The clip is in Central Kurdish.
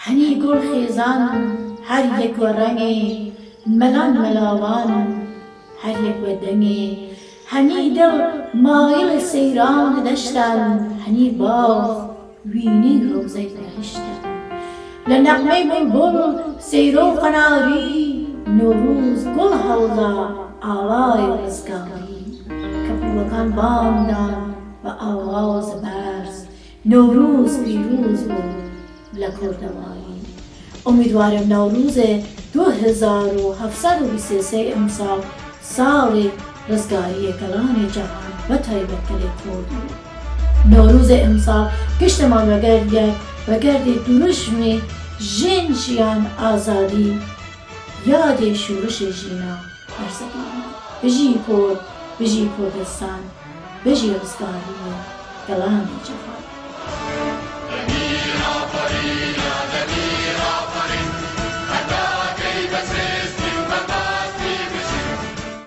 هەنی گوڵ خێزان هەر یەک وە ڕەنگێ مەلان مەلاوان هەر یەک وە دەنگێ هەنی دڵ مایل سەیران دەشتان هەنی باخ وینەی ڕەوزەی بەهشتان لە نەغمەی بوڵبوڵ سەیرۆ قەناری نەوروز گوڵ هەڵدا ئاڵای ڕزگاری کەپووەکان بانگ دان بە ئاواز بەرز نەوروز پیروز بوو لە کوردەواری. ئومیدوارم نەوروز 2723 ئمساڵ ساڵی ڕزگاریە گەلانی جەهان وە تایبەت گەلێ کورد بوو. نەوروز ئمساڵ گشتمان وەگەرد یەک وەگەردێ دروشمی ژن ژیان ئازادی یادێ شورش ژینا بەرزەکەیمن. بژی کورد بژی کوردستان بژی ڕزگاریە گەلانی جەهان.